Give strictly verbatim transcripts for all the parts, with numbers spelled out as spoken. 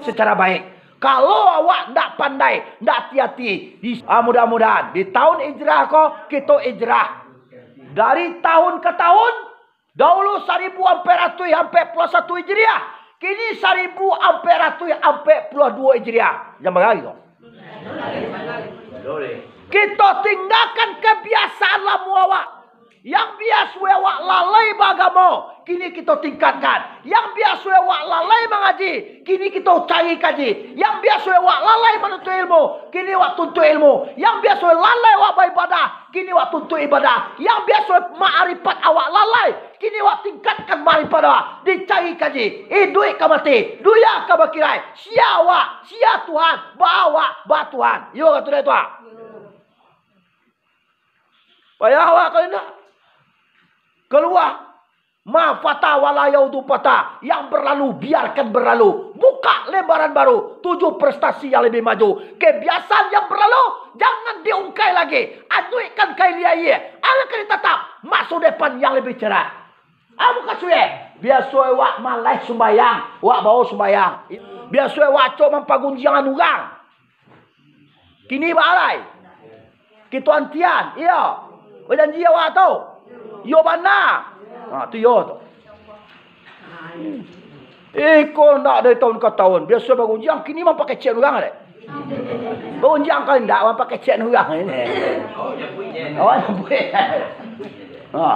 secara baik. Kalau awak ndak pandai, ndak hati-hati, di, ah, mudah-mudahan di tahun Hijrah ko, kito hijrah. Dari tahun ke tahun, dahulu saribu ampek ratuih ampek puluah satu Hijriah, kini saribu ampek ratuih ampek puluah duo Hijriah. Jan bagari ko. Kito tinggakan kebiasaan lamo awak. Yang biaso awak lalai baagamo, kini kito tingkatkan. Yang biaso awak lalai mangaji, kini kito cari kaji. Yang biaso awak lalai manuntut ilmu, kini awak tuntuik ilmu. Yang biaso lalai awak baibadah, kini awak tuntuik ibadah. Yang biaso maarifat awak lalai, kini awak tingkatkan maarifat awak. Dicari kaji, iduik ka mati, dunia ka bakiraik. Sia awak, sia Tuhan, baa awak, baa Tuhan. Iyo ka tu dek Tuhan? Payah awak kalau indak. Kalua. Ma fata wala yaudu fata. Yang berlalu, biarkan berlalu. Buka lembaran baru. Tuju prestasi yang lebih maju. Kebiasaan yang berlalu, jangan diungkai lagi. Anuikkan ka ilia-ilia. Alangkah ditatap masa depan yang lebih cerah. Amu ka suwe. Biaso awak maleh sumbayang, awak bao sumbayang. Biaso awak acok mampagunjiangan urang. Kini baa lai? Kito antian, iyo. Bajanji awak tu. Iyo bana. Ha, tu iyo tu. Iko ndak dari tahun ka tahun. Biaso bagunjiang, kini mampakecek urang dek. Bagunjiang ka indak, mampakecek urang ini. Awak nyabuik. Ha.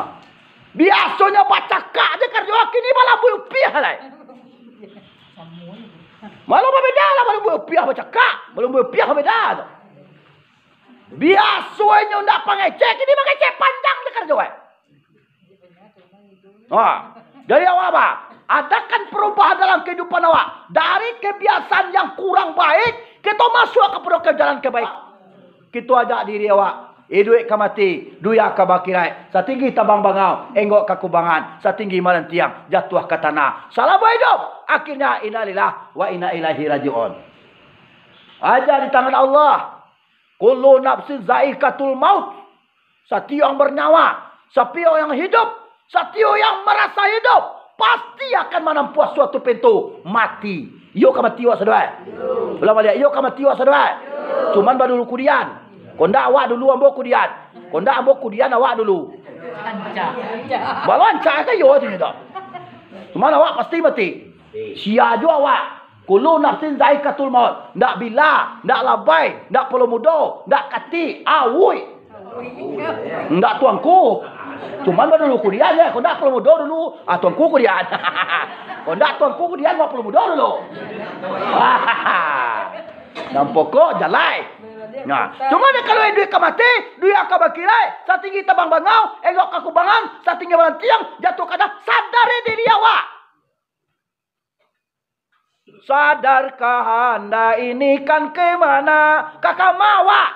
Biasonyo bacakak je karajo, kini malambuik upiah lai. Malah babeda lah, malambuik upiah bacakak, malambuik upiah babeda tu. Biasonyo ndak pangecek, kini mangecek panjang je karajo ai. Ha. Jadi awak apa? Adakan perubahan dalam kehidupan awak. Dari kebiasaan yang kurang baik, kito masuak kapado ke jalan kebaikan. Kito ajak diri awak, iduik ka mati, dunia ka bakiraik, satinggi tabang bangau, enggok ka kubangan, satinggi malantiang, jatuah ka tanah. Salamo iduik, akhirnya innalillahi wa inna ilaihi raji'un. Aja di tangan Allah. Kullu nafsin zaikatul maut. Satiok yang bernyawa, satiok yang hidup, satiok yang marasa hidup, pasti akan manampuah suatu pintu, mati. Iyo ka mati awak sadonyo? Ulang baliak, iyo ka mati awak sadonyo? Cuman badulu kudian. Kondak awak dulu, ambo kudian. Kondak ambo kudian, awak dulu. Balo rancak ka iyo tu nyo tu. Cuman awak pasti mati. Sia jo awak. Kullu nafsin zaikatul maut. Ndak bila, ndak labai, ndak palo mudo, ndak katik, awik. Ndak tuangku. Cuman badulu kudian je. Kondak palo mudo dulu. Ah, tuangku kudian. Kondak tuangku kudian, ndak palo mudo dulu. Nan pokok jalai. Nah, cuman kalau iduik ka mati, dunia ka bakiraik, satinggi tabang bangau, enggok ka kubangan, satinggi malantiang, jatuah ka tanah, sadari diri awak. Sadarkah anda ini kan ke mana? Ka kama awak?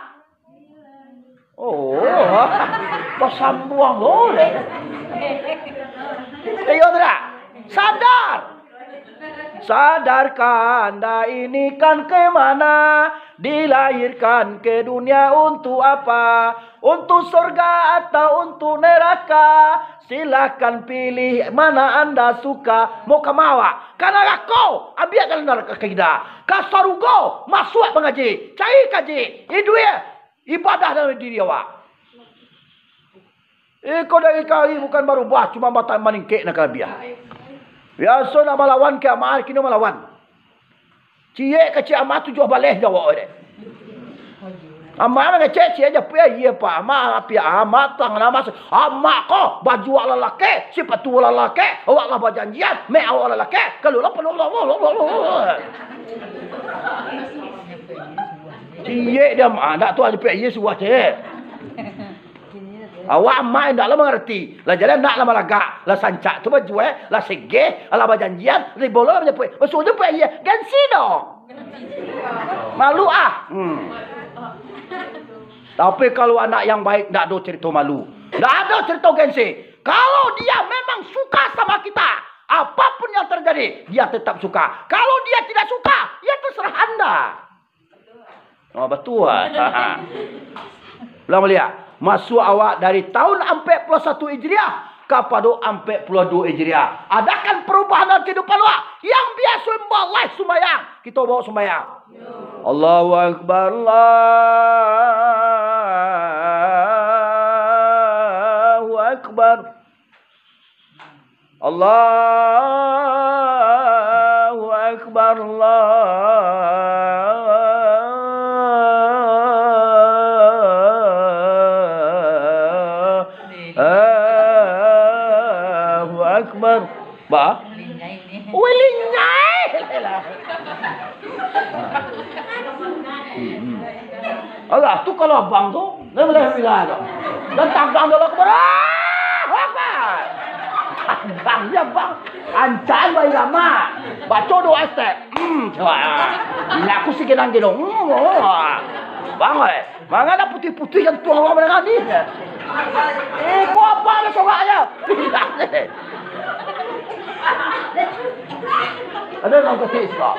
Oh, basambuang lo deh. Iyo tu dak? Sadar. Sadarkah anda ini kan ke mana? Dilahirkan ke dunia untuk apa? Untuk surga atau untuk neraka? Silahkan pilih mana anda suka. Mau ka ma awak? Ka narako, ambiak jalan narako ka kida. Ka sarugo, masuak mangaji. Cari kaji. Iduik, ibadah dalam diri awak. Iko dari kari bukan barubah, cuma batang maningkek nan kalabiah. Biaso nak malawan kiamat, kini malawan. Ciek kecek amak tujuah baleh jawab dek. Amak mangecek ciek japuik, iyo pak, amak apiak amak tang nama se-, amak ko baju awak lalakek, sipatu awak lalakek, awak lah bajanjian, mek awak lalakek, kalau lah penuh Allah, Allah, Allah, Allah. Ciek dia amak, ndak tu aja pek iyo suah ciek. Awak amak indak lah mangarati. Lah jalan nak lah malagak, lah sancak tu bajual, lah segeh, lah bajanjian, lah dibolo lah manjapuik. Masuak tu puek iyo, gengsi dong. Malu ah. Hmm. Tapi kalau anak yang baik, ndak ado cerito malu. Ndak ado cerito gengsi. Kalau dia memang suka sama kita, apapun yang terjadi, dia tetap suka. Kalau dia tidak suka, ya terserah anda. Oh, batua. Ulang baliak. Masuak awak dari tahun ampek puluah satu Hijriah kapado ampek puluah duo Hijriah. Adakan perubahan dalam kehidupan awak. Yang biaso balai sumbayang, kito bawa sumbayang. Allahu Akbar, Allahu Akbar. Allahu Akbar, Allahu Akbar. Ba? Weh, linyai. Hmm, hmm. Alah, tu kalau abang tu, dia boleh bilang tu. Dan tagang dia lah kepada, ah, apa? Tagang dia, bang. Ancaan baik lama. Baca doa step. Hmm, coba. Ini aku sih genang-genong. Hmm, oh. Bang, eh. Manga dah putih-putih yang tuang orang menengah ni. Eh, kau apa ada soraknya? Ada orang kecil suka.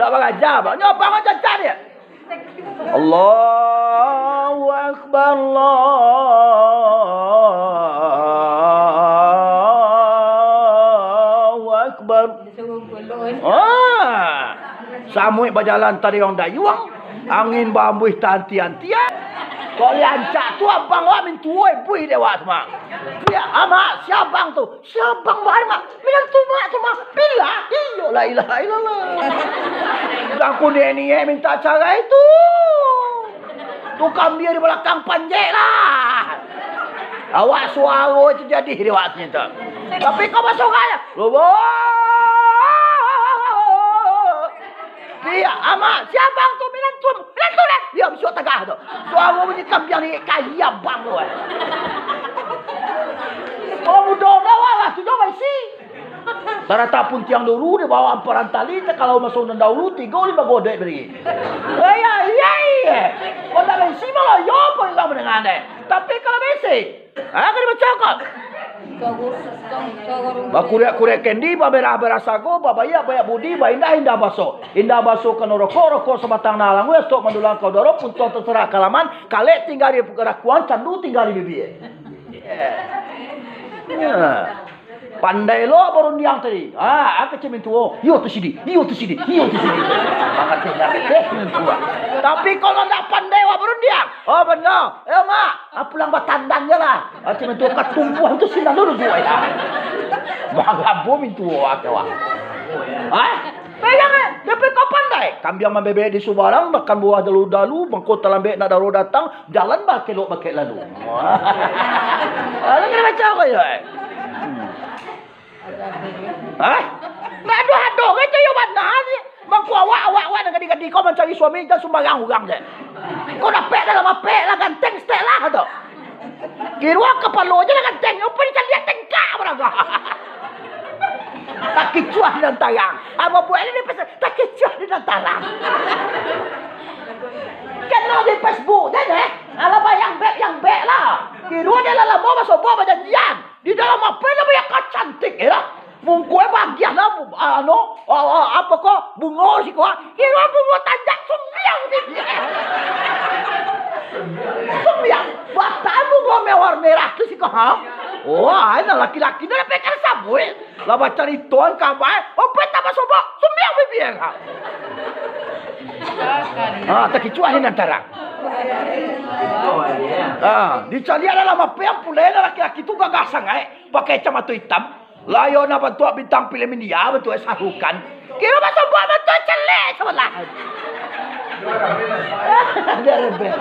Ndak baraja, bang. Nyo abang aja cari. Allahu Akbar, Allahu Akbar. Ah, samuik bajalan tariang dayuang, angin baambuih taanti-antian. Kok liancak tu abang wak mintuo buih dek wak tu, Mak. Piak, ah, Mak, si abang tu. Si abang bahari, Mak. Minantu Mak tu, Mak. Bila? Iyo, la ilaha illallah. Dah aku niek-niek minta carai tu. Tu kambia di balakang panjek lah. Awak suaro itu jadi di waktu itu. Tapi kau masuk aja. Lobo. Iya, amak, si abang tu minantu, minantu lah. Iya, bisuak tagah tu. Suaro bunyi kambiang ni, kayi abang tu, eh. Kalau mudo dah, wah, lah, sudah baisi. Tarata puntiang dulu, di bawah amparan tali, kalau masuk nan dahulu, tigo limo godek beri. Eh, iya, iya, iya. Kalau tak baisi, malah yo pun orang mendengar deh. Tapi kalau baisi, ah, kena baca kok. Bakuriak-kuriak kendi, bamerah-merah sago, babayak-bayak budi, baindah-indah baso. Indah baso kano rokok, rokok sabatang nan alanguih, stok mandulang ka udaro, puntuang tasarah ka laman, kalek tingga di rakuang, candu tingga di bibia. Ya. Pandai lo barundiang tadi. Ah, kecil mintuo. Iyo tu sidi, iyo tu sidi, iyo tu sidi. Mangarti, mangarti, eh, mintuo. Tapi kalau ndak pandai wak barundiang, oh, bana. Eh, Mak, ah, pulang batandang je lah. Ah, cuma tu ka tumbuah tu sinan dulu juo, ya. Mangabo mintuo ake, wak. Hah? Pegang, eh. Dia pe kau pandai. Kambiang mambebek di subarang, makan buah dalu-dalu, mangko talambek nak daro datang, jalan bakelok bakek lalu. Wah. Lalu kena baca apa, ya, eh? Hmm. Hah? Ndak ado-ado, kecek iyo bana ni. Mangko awak, awak, awak nan gadi-gadi ko mancari suami, jan sumbarang urang je. Ko dapek dalam apek lah, ganteng setek lah tu. Kiro kapalo je lah ganteng, rupo dicaliak tengkak baraga. Takicuah di nan tarang. Apo buek ni di Facebook, takicuah di nan tarang. Kano di Facebook je deh. Alah bayang bek, yang bek lah. Kiro je lah lamo basobok bajanjian. Di dalam apek lah banyak ka cantik, ya lah. Mungkuai bagian lah, bu-, anu, ah, ah, apo ko, bungo siko, ah. Kiro bungo tanjak sumbiang bibia. Sumbiang. Batang bungo mawar merah tu siko, ha? Wah, ini laki-laki dah dapek kan sabuik. Lah bacarito an kabai, ompet tambah sobok, sumbiang bibia, ha? Ah, takicuah ni nan tarang. Ah, dicaliak dalam apek, pulai lah laki-laki tu gagah sangaik. Pakai kacamato itam. Layo nan bantuak bintang film India, bantuak Shah Rukh Khan. Kiro basobok bantuak celek sabalah. Dia rebeh.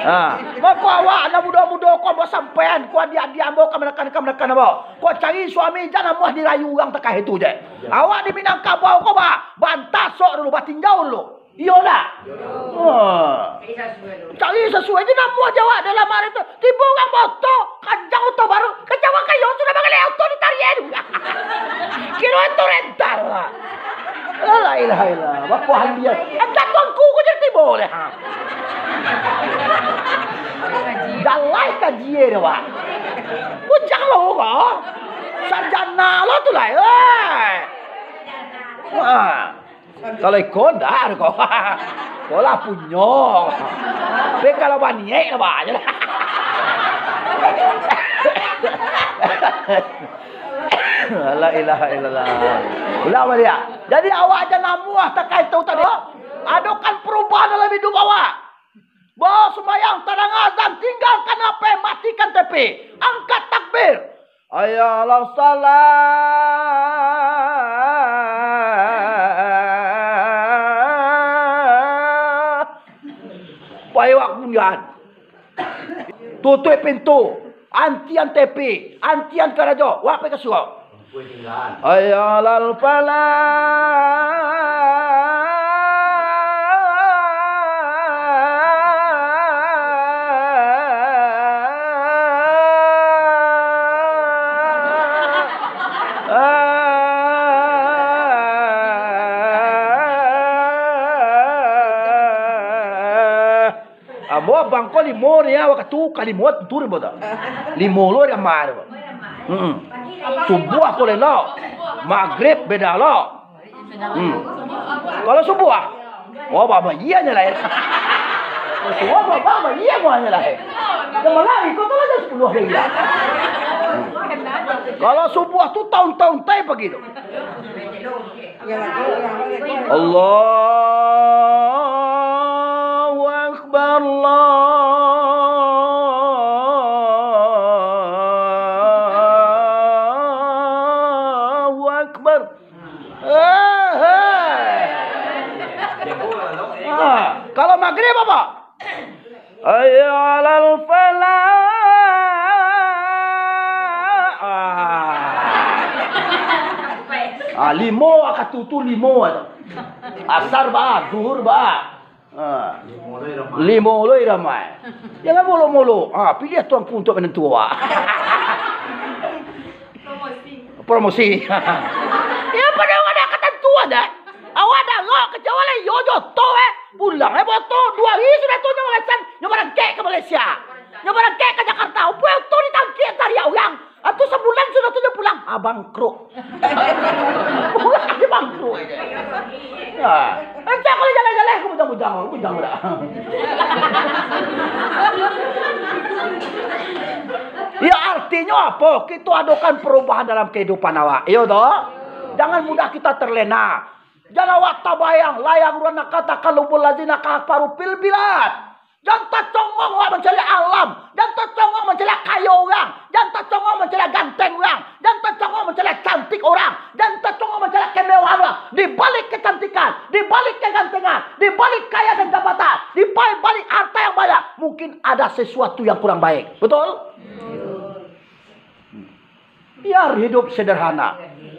Ha. Mako awak nan mudo-mudo ko ambo sampaian, ko adiak-adiak ambo, kamanakan-kamanakan ambo. Ko cari suami jan namuah dirayu urang takah itu je. Awak di Minangkabau ko ba, bantasok dulu, batinjau dulu. Iyo ndak? Ha. Cari sasuai je namuah jawab dalam hari tu. Tibo urang baoto, kanjang oto baru. Kajawa kayo sudah mangaleh oto ditarik tu. Kiro itu rental lah. La ilaha illallah. Bakuahan dia. Andak tuanku ko jadi tibo leh. Ha. Jalai kaji dia, Pak. Bujang lo ko. Sarjana lo tu lah. Eh. Ha. Kalau iko ndak ko. Ko lah punyo. Tapi kalau baniaik lah banyak lah. La ilaha illallah. Ulang baliak. Jadi awak jan namuah takah itu tadi. Adokan perubahan dalam hidup awak. Bawa sumbayang, tadanga azan, tinggalkan H P, matikan T V, angkat takbir. Hayya 'alas shalah. Pai wak kundian. Tutuik pintu. Antian T V, antian karajo. Wak pai ka surau. Hayya 'alal falah. Ambo abang ko limo ni, wakatu kalimo tu ribo tu. Limo lo ramai tu. Mm-mm. Subuah ko lelok, magrib beda lo. Hmm. Kalau subuah, wah, baba iya nyo lah. Subuah, baba iya nyo lah. Yang mana ikut tu lah jam sepuluh hari lah. Hmm. Kalau subuah tu tahun-tahun tai pagi tu. Allahu Akbar, Allahu Akbar. Eh, eh. Ah, kalau magrib apa? Hayya 'alal falah. Ah. Ah, limo wakatu tu limo tu. Asar ba, zuhur ba. Ah. Limo lo iramai. Jangan molok-molok. Ah, pilih Tuanku untuk menentu awak. Promosi. Ya, pada awak dah ketentuan dah. Awak dah lo kecewa lah, yo joto eh. Pulang eh boto, dua hari sudah tu nyo malesan, nyo barangkek ke Malaysia. Nyo barangkek ke Jakarta. Upo tu ditangkik tariak urang. Atu sabulan sudah tu nyo pulang. Ah, bangkrut. Pulang je bangkrut. Ha. Encak kalau jaleh-jaleh ke bujang-bujang, bujang dak. Ya, artinyo apo? Kito adokan perubahan dalam kehidupan awak. Iyo toh? Jangan mudah kita terlena. Jan awak tabayang, layang ruan nakata kalubul lazina kafaru fil bilad. Jan tacongong awak mancaliak alam. Jan tacongong mancaliak kayo urang. Jan tacongong mancaliak ganteng urang. Jan tacongong mancaliak cantik urang. Jan tacongong mancaliak kemewahan urang. Di balik kecantikan, di balik kegantengan, di balik kaya dan jabatan, di balik harta yang banyak, mungkin ada sesuatu yang kurang baik. Betul? Biar hidup sederhana.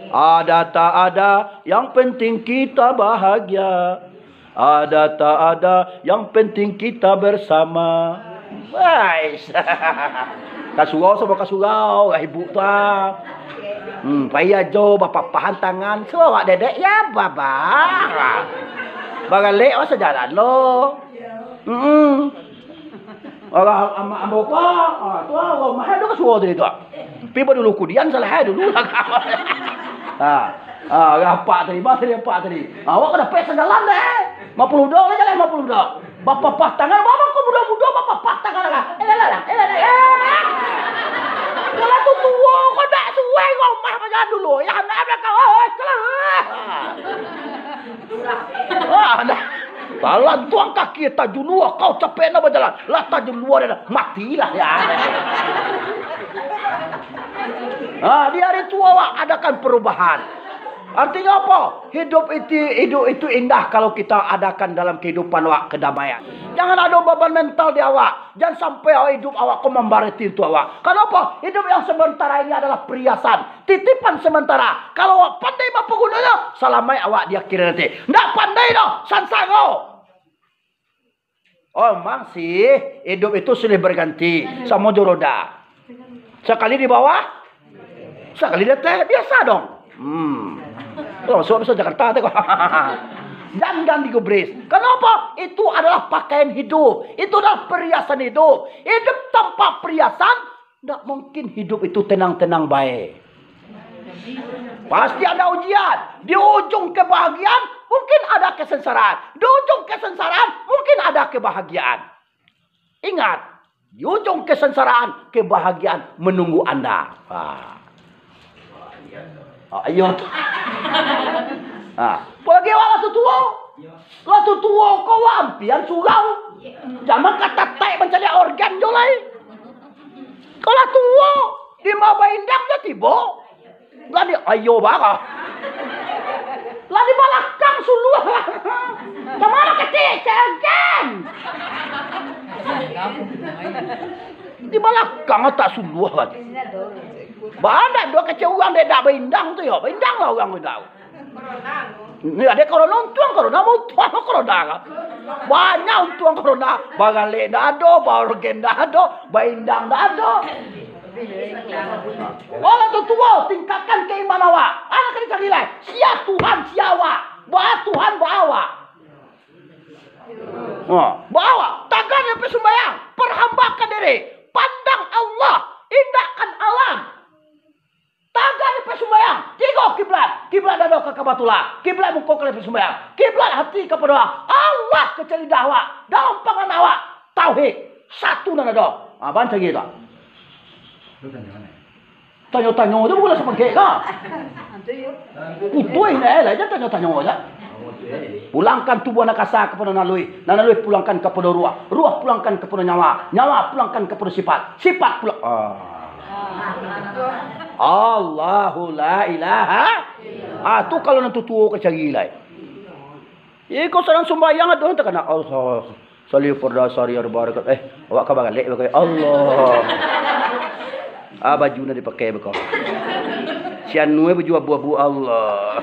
Ada tak ada, yang penting kita bahagia. Ada tak ada, yang penting kita bersama. Ais. Ka surau samo ka surau, ibu tu ah. Hmm, pai ajo bapapahan tangan, suruah awak dedek, ya baba. Baralek awak sajalan lo. Hmm. Alah, amak ambo ko, ah, tu ah, urang mahal tu ka surau tadi tu ah. Pi badulu kudian salah ai dulu lah. Ha. Ha, apak tadi, bah tadi apak tadi. Awak ka dapek sajalan deh. Lima puluh dok lah jalan lima puluh dok. Bapapah tangan, bapa ko budo-budo bapapah tangan lah. Eh, lah, lah, eh, lah, lah, eh. Kalau tu tuo ko dak suai rumah pajalan dulu. Ya, anak belakang, oh, oh, kalau. Ha. Ah, dah. Balantuang kaki tajun lua, kau capek nak bajalan. Lah tajun lua dah, matilah ya. Ah, di hari tu awak adakan perubahan. Artinya apa? Hidup itu, hidup itu indah kalau kita adakan dalam kehidupan awak kedamaian. Jangan ada beban mental di awak. Jangan sampai awak hidup awak ko mambarati untuak awak. Kenapa? Hidup yang sementara ini adalah perhiasan. Titipan sementara. Kalau awak pandai mampagunonyo, salamaik awak di akhirat nanti. Ndak pandai doh, sansaro. Oh, emang sih, hidup itu silih berganti, samo jo roda. Sakali di bawah, sakali di ateh, biasa dong. Hmm. Kalau masuk bisa Jakarta tu. Jangan digubris. Kenapa? Itu adalah pakaian hidup. Itu adalah perhiasan hidup. Hidup tanpa perhiasan, ndak mungkin hidup itu tenang-tenang bae. Pasti ada ujian. Di ujung kebahagiaan, Mungkin ada kesengsaraan. Di ujung kesengsaraan, mungkin ada kebahagiaan. Ingat, di ujung kesengsaraan, kebahagiaan menunggu Anda. Ha. Ha, iyo. Ha. Apolai awak lah tuo. Lah tuo ko wak ampian surau. Jaman ka tatek mancaliak organ jo lai. Kalau lah tuo, di ma baindang jo tibo. Lah di, ayo bara. Lah di balakang suluah lah. Ka ma kecek, cegeng. Di balakang tak suluah lah. Banyak doh kecek urang dek dak baindang tu yo. Baindang lah urang baindang. Ni ado korona, untuang korona, untuang korona. Banyak untuang korona. Bagalek ndak ado, baorgen ndak ado, baindang ndak ado. Walau tu tuo, tingkatkan keimanan awak. Anak kali cari lai. Sia Tuhan, sia awak. Ba Tuhan, ba awak. Ha, ba awak. Tagan sampai sumbayang. Perhambakan diri. Pandang Allah. Indahkan alam. Tagan sampai sumbayang. Tigo kiblat. Kiblat dado ka Kabatullah. Kiblat muko ka sampai sumbayang. Kiblat hati kapado Allah. Allah kecek lidah awak. Dalam pangan awak. Tauhid. Satu nan ado. Ha, bang cari tu. Tanyo-tanyo je bukan sapangkek ka. Putuih nyo lah, jan tanyo-tanyo je. Pulangkan tubuah nan kasa kapado nan aluih, nan aluih pulangkan kapado ruah, ruah pulangkan kapado nyawa, nyawa pulangkan kapado sifat, sifat pulang. Ah. Allahu la ilaha. Ah, tu kalau nan tuo-tuo ka cari lai. Iko sadang sumbayang, aduh, takana Allah. Saliu farda sahari arba'ah rakaat. Eh, awak ka bagalek pakai Allah. Ah, baju nan dipakai beko. Si anu, eh, baju abu-abu, Allah.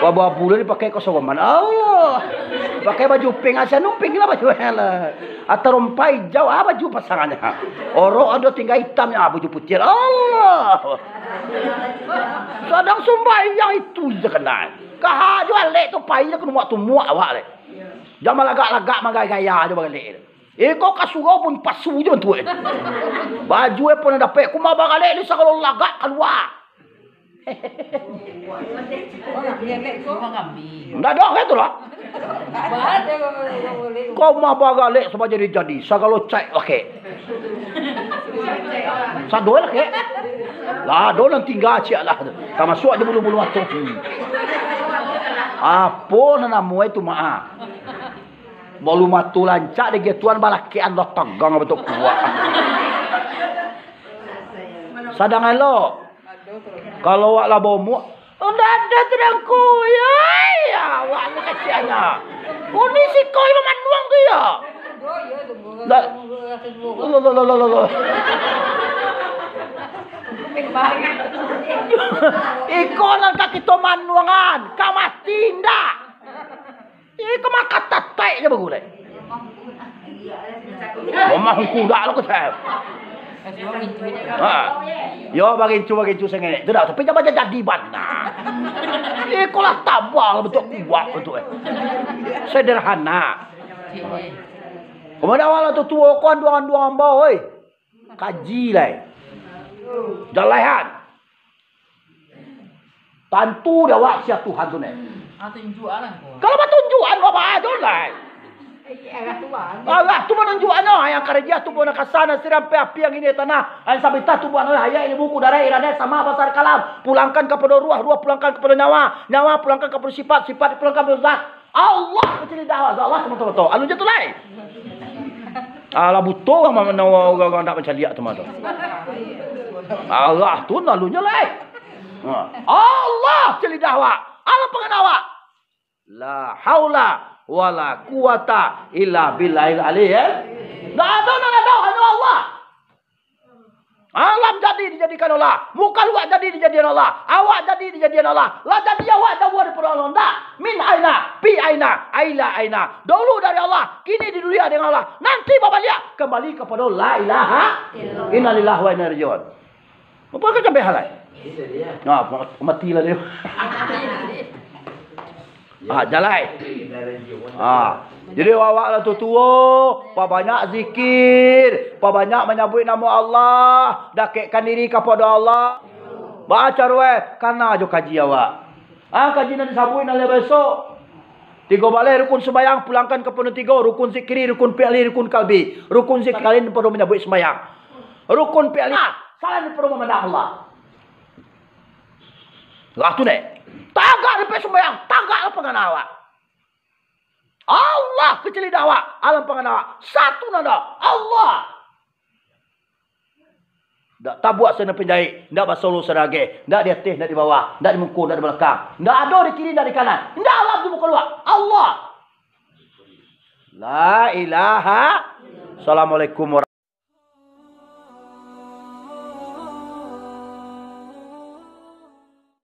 Abu-abu lah dipakai ka Sogoman, Allah. Pakai baju pink, ah, si anu pink lah baju, eh, lah. Atau rompai ijau, ah, baju pasangannyo. Orok ado tingga itamnyo, ah, baju putiah, Allah. Sadang sumbayang itu je kanai. Kahak jo alek tu pai lah ka tumuak-tumuak awak leh. Jan malagak-lagak, magaya-gaya jo bagalek. Iko ka surau pun pasu jo bantuak. Baju e pun dapek, kuma bagalek ni sagalo lagak kalua. Ndak ado kan tu lah. Kau mah bagalek sama jadi-jadi, sagalo cek lakek. Sado lakek. Lah, ado nan tingga ciek lah. Tamasuak di bulu-bulu mato. Hmm. Apo nan namo itu, Mak? Bulu mato lancak dek Tuan, balakekan lah tagang batok kuak. Sadang elok. Kalau awak lah baumua, "Ndak ado, Tuangku, yoi, awak ni kasiannya. Uni siko ilo manuang tu, ya?" Ndak. Lo, lo, lo, lo, lo, lo. Iko nan ka kito manuangan, ka mati ndak? Iko mah ka tatek je bagulai. Omah kuda lo ko saya. Ha. Yo, bagincu-bagincu sangek. Tu dah, tapi jangan jadi bana. Iko lah tabal bantuak kuak bantuak, eh. Sederhana. Kama awak lah tuo-tuo ko anduang-anduang ambo, oi. Kaji lai. Jalaihan. Tantu dek awak sia Tuhan tu, neh. Ah, tunjuak lah ko. Kalau batunjuakan, apa aja lai. Arah tu manunjuaknyo, yang karajah tubuah nan kasa, nan siriah ampia, ampia nan inia tanah, yang sabitah tubuah nan hayat, ilmu, kudarat, iradat, sama, basar, kalam, pulangkan kapado ruah, ruah pulangkan kapado nyawa, nyawa pulangkan kapado sifat, sifat pulangkan kapado zat. Allah kecek lidah, Allah samato-mato. Alun je tu lai. Alah buto urang ma-, ma-, urang-urang ndak mancaliak tu mah tu. Arah tu alun je lai. Ha. Allah kecek lidah awak. Alah pangan awak. La haula wala quwata illa billahil aliyil. Ndak ado nan ado, hanyo Allah. Alam jadi dijadikan Allah, muka luak jadi dijadikan Allah, awak jadi dijadikan Allah. Lah jadi awak jauah daripado Allah, ndak? Min aina, fi aina, ila aina. Dahulu dari Allah, kini di dunia dengan Allah, nanti babaliak kambali kapado la ilaha, inna lillahi wa inna ilaihi rajiun. Apa ka sampai halai? Nah, matilah dia. Ah, jalai. Ah. Jadi awak lah tuo-tuo, pabanyak zikir, pabanyak manyabuik namo Allah, dakekkan diri kapado Allah. Baa caro, eh, kana jo kaji awak. Ah, kaji nan disabuik nan lah besok. Tigo baleh rukun sumbayang, pulangkan ka pado tigo, rukun zikri, rukun fi'li, rukun kalbi. Rukun zikri, kalian pado manyabuik sumbayang. Rukun fi'li, ah, kalian pado mamandang Allah. Lah tu neh. Tagak dapek sumbayang, tagak lah pangana awak. Allah kecil lidah awak, alam pangana awak. Satu nan ado, Allah. Ndak tabuak sandal panjaik, ndak basolo sandal ageh, ndak di ateh, ndak di bawah, ndak di muko, ndak di balakang, ndak ado di kiri, ndak di kanan, ndak alam tu muko luak. Allah. La ilaha. Assalamualaikum warahmatullahi